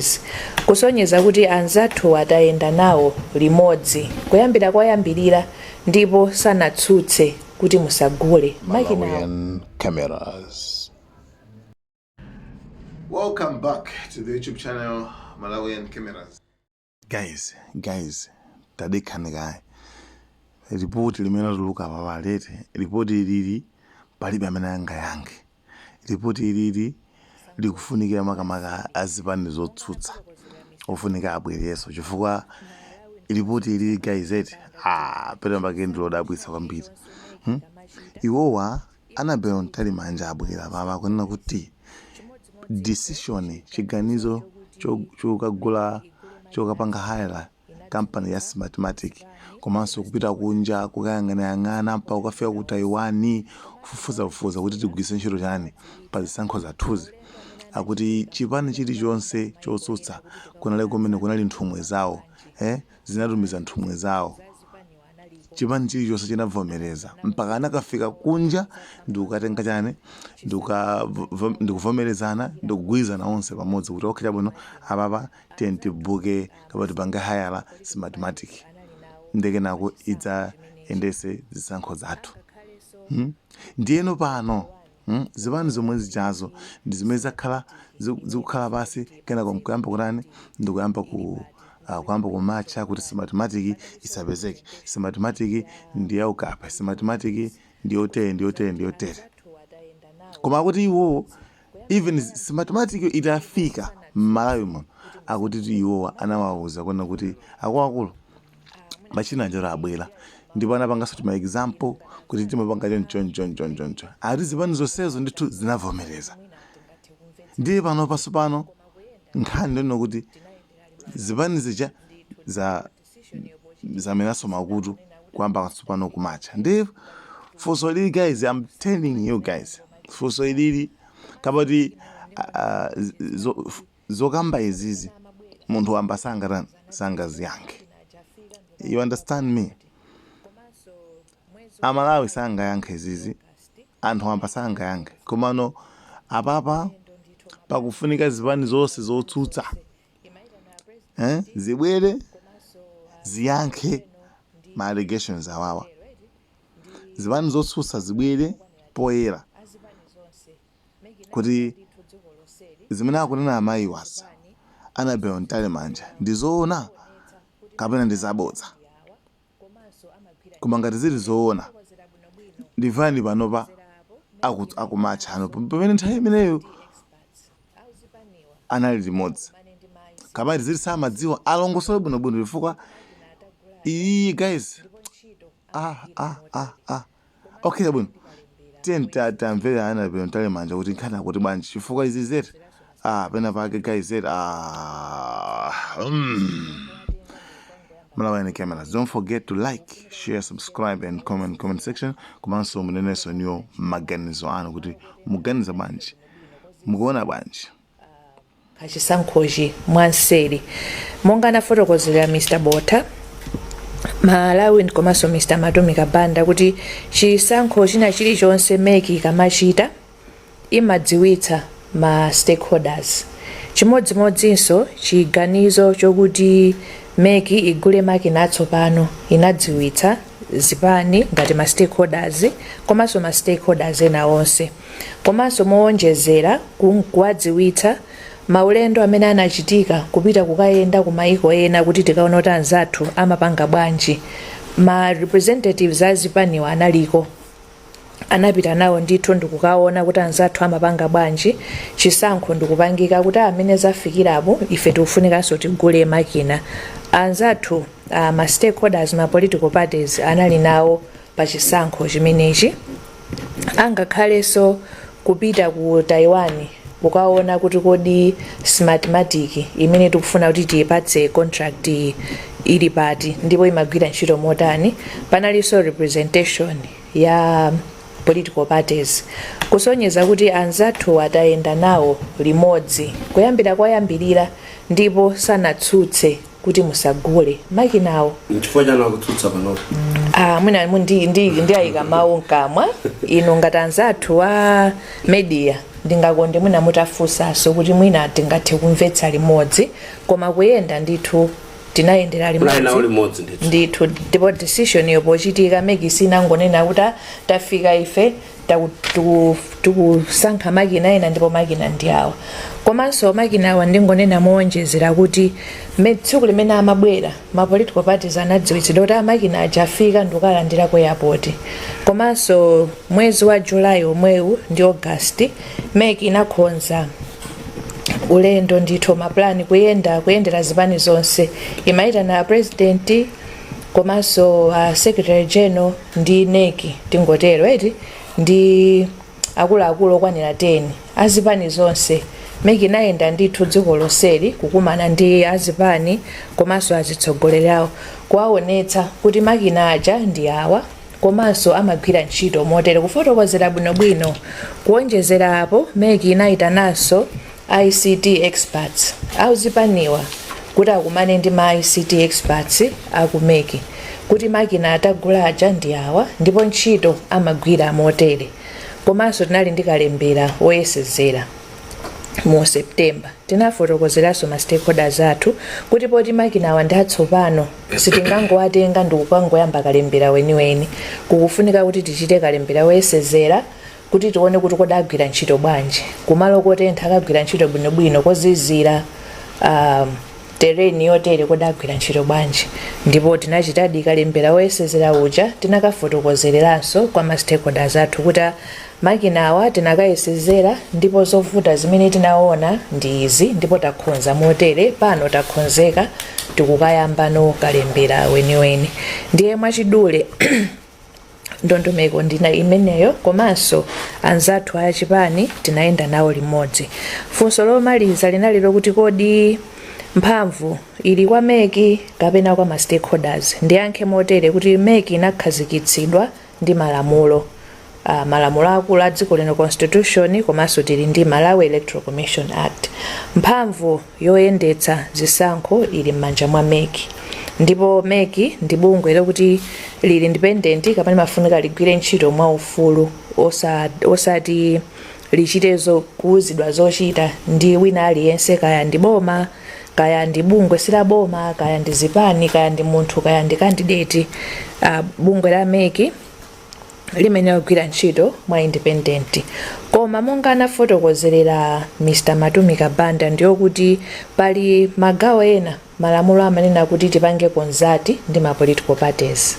parties, kusonyeza kuti anzathu atayenda nawo limodzi kuyambira kwayambirira ndipo sanatsutse kuti musagule makinawo. Malawian Cameras. Welcome back to the YouTube channel Malawian Cameras. Guys, guys, tadikhani kaye. Ripoti limene latuluka apa lete, ripoti ilili palibe amene angayankhe. Ripoti ilili likufunikira makamaka azipani zotsutsa, ofunika abwereso, chifukwa ripoti ilili, guys, eti, ah, pena pake ndilodabwitsa kwambiri, Iwowa Annabel Mtalimanja abwera papa kunena kuti decision, chiganizo chokagula, chokapanga hire kampani ya Smartmatic, komanso kupita kunja kukayang'anayang'ana mpaka kukafika ku Taiwan, kufufuzafufuza kuti tigwiritse ntchito chani pa zisankho zathuzi, akuti chipani chilichonse chotsutsa kunali kumene kunali nthumwi zawo, zinatumiza nthumwi zawo. Chipani chilichonse chinavomereza mpaka anakafika kunja ndikukatenga chani, ndikuvomerezana, ndikugwirizana onse pamodzi kuti okay, chabwino, apapa tiye tibuke kapena tipange hire Smartmatic, ndekenako idzayendese zisankho zathu, Ndiyeno pano, Zipani zomwe zichazo ndi zimene zakhala zikukhala pasi, kenako nkuyamba kutani, ndikuyamba ku kuyamba kumatcha kuti Smartmatic isapezeke, Smartmatic ndi yaukapa, Smartmatic ndi yotere, ndi yotere, ndi yotere. Koma akuti iwowo, even Smartmatic itafika m'Malawi muno, akuti ti iwowa anawawuza kuona kuti akuluakulu, machina njero abwera, ndipo anapanganso tima example kuti timapanga chonchonchonchonchoncho. Ati zipani zonsezo ndithu zinavomereza. Ndiye pano paso pano nkhani ndino kuti zipani zija za zamenanso makutu kuyamba tsopano kumatcha. Ndi funso lili, guys, I'm telling you guys, funso ilili kapati zokamba izizi munthu wamba sangatani, sangaziyankhe. You understand me? Amalawi sangayankhe izizi, anthu wamba sangayankhe. Komano apapa pakufunika zipani zonse zotsutsa, zibwere ziyankhe ma allegations awawa. Zipani zotsutsa zibwere poyera kuti zimene akunena amayi wasa Annabel Mtalimanja ndi zoona kapena ndi zabodza. Koma ngati zili zoona, ndivani panopa akumatcha ano pamene nthawi imeneyo anali limodzi, kapena zili samadziwa, alongosole bwinobwino, chifukwa iyi, guys, ah, ah, ah, ah. Okay, bwino, tiye tamvere Annabel Mtalimanja kuti nkhani akuti bwanji, chifukwa izi zeti, ah, pena pake, guys, zeti, ah. Malawian Cameras. Don't forget to like, share, subscribe and comment section. Komanso munenenso niyo maganizo anu kuti muganiza bwanji, mukuona bwanji. Kachisankhochi mwanseri, monga anafotokozera Mr Botha Malawi komanso Mr Matumika Banda, kuti chisankho china chilichonse MEC ikamachita imadziwitsa ma stakeholders. Chimodzimodzinso chiganizo chokuti MEC igule makina atsopano inadziwitsa zipani ngati ma stakeholders komanso ma stakeholders ena onse. Komanso mowonjezera kuwadziwitsa, maulendo amene anachitika kupita kukayenda ku maiko ena kuti tikaona kuti anzathu amapanga bwanji, ma representatives azipaniwa analiko, anapita nawo ndithu ndikukaona kuti anzathu amapanga bwanji chisankho, ndikupangika kuti amene zafikirapo ife tikufunikanso tigule makina. Anzathu, ma stakeholders, ma political parties anali nawo pa chisankho chimenechi. Angakhalenso kupita ku Taiwan kukaona kuti kodi Smartmatic imene tikufuna kuti tiyipatse contract ili pati ndipo imagwira ntchito motani, panalinso representation ya political parties, kusonyeza kuti anzathu atayenda nawo limodzi kuyambira kwayambirira ndipo sanatsutse kuti musagule makinawo. Nchifukwa chani akutsutsa panopo? Ah, mwina ndi ayika mawu mkamwa inu ngati anzathu wa media. Ndingakonde mwina mutafunsanso kuti mwina tingathe kumvetsa limodzi, koma kuyenda ndithu tinayendera Munali nawo limodzi. limodzi ndithu. Ndithu, ndipo decision iyo pochitika, MEC sinangonena kuti, "Ah, tafika ife, tikusankha makina ena ndipo makina ndi awa." Komanso makina awa, ndingonena mowonjezera kuti tsiku limene amabwera, ma political parties anadziwitsidwa kuti amakina aja afika ndikukalandira ku airport. Komanso mwezi wa Julayi omwewu ndi August, MEC inakonza ulendo ndithu, mapulani kuyenda, kuyendera zipani zonse. Imayitana president komanso secretary general ndi NEC, tingotero eti, ndi akuluakulu okwanira 10 azipani zonse. MEC inayenda ndithu dziko lonseli kukumana ndi azipani komanso azitsogoleri awo, kuwaonetsa kuti makina aja ndi awa komanso amagwira ntchito motere, kufotokozera bwinobwino. Kuonjezera apo, MEC inayitananso ICT experts auzipaniwa kuti akumane ndi ma ICT experts aku MEC, kuti makina atagula aja ndi awa ndipo ntchito amagwira motere. Komanso tinali ndi kalembera woyesezera mu September. Tinafotokozeranso ma stakeholders athu kuti poti makina awa ndi atsopano, sitingangowatenga ndikukangoyamba kalembera weniweni. Kukufunika kuti tichite kalembera woyesezera kuti tione kuti kodi agwira ntchito bwanji kumalo kotentha, akagwira ntchito bwinobwino, kozizira, terrain yotere, kodi agwira ntchito bwanji? Ndipo tinachitadi kalembera woyesezera uja. Tinakafotokozereranso kwa ma stakeholders athu kuti makina awa tinakayesezera ndipo zovuta zimene tinaona ndi izi, ndipo takhonza motere, pano takhonzeka, tikukayambano kalembera weniweni. Ndiye mwachidule ndondomeko ndina imeneyo, komanso anzathu achipani tinayenda nawo limodzi. Funso lomaliza linali lokuti kodi mphamvu ili kwa MEC kapena kwa ma stakeholders? Ndiyankhe motere kuti MEC inakhazikitsidwa ndi malamulo, malamulo akulu a dziko lino, Constitution, komanso tili ndi Malawi Electoral Commission Act. Mphamvu yoyendetsa zisankho ili m'manja mwa MEC, ndipo MEC ndi bungwe lokuti lili independent kapena mafunika ligwire ntchito mwaufulu, osati lichite kuwuzidwa zochita ndi wina aliyense, kaya ndi boma, kaya ndi bungwe sila boma, kaya ndi zipani, kaya ndi munthu, kaya ndi candidate. Bungwe la MEC limene kugwira ntchito mwa independent. Koma monga anafotokozerera Mr Matumika Banda, ndiyokuti pali magawo ena malamulo amanena kuti tipange consult ndi ma political parties.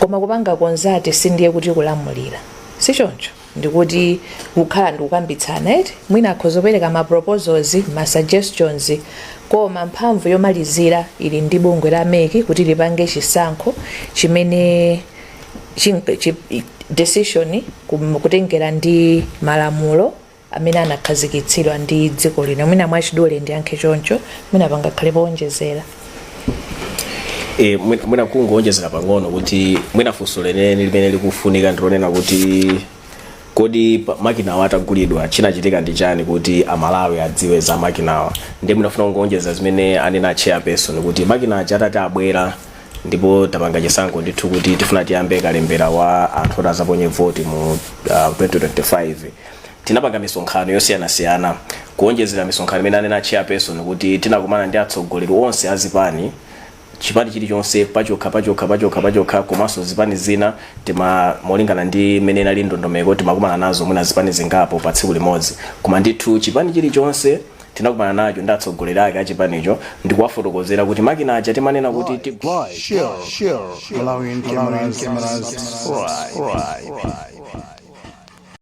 Koma kupanga consult sindiye kuti kulamulira, sichoncho. Ndikuti kukhala ndikukambitsana eti, mwina akhoza kupereka ma proposals, ma suggestions, koma mphamvu yomalizira ili ndi bungwe la MEC kuti lipange chisankho chimene decision kutengera ndi malamulo amene anakhazikitsidwa ndi dziko lino. Mwina mwachidule ndiyankhe choncho, mwina pangakhale powonjezera. E, mwina kungonjezera pang'ono kuti mwina funso leneni limene likufunika ndilonena kuti kodi makinawa atagulidwa, chinachitika ndi chani kuti Amalawi adziwe za makinawa? Ndiye mwinafuna kungonjeza zimene anena chairperson kuti makina aja atati abwera ndipo tapanga chisankho ndithu kuti tifuna tiyambe kalembera wa anthu oti azaponye voti mu 2025, tinapanga misonkhano yosiyanasiyana. Kuonjezera misonkhano imene anena chairperson kuti tinakumana ndi atsogoleri onse azipani, chipani chilichonse pachokha pachokha pachokha pachokha, komanso zipani zina tima molingana ndi mmene inali ndondomeko, timakumana nazo mwina zipani zingapo pa tsiku limodzi. Koma ndithu chipani chilichonse tinakumana nacho ndi atsogoleri ake achipanicho ndikuwafotokozera kuti makina aja timanena kuti Like, share, Malawian cameras, subscribe.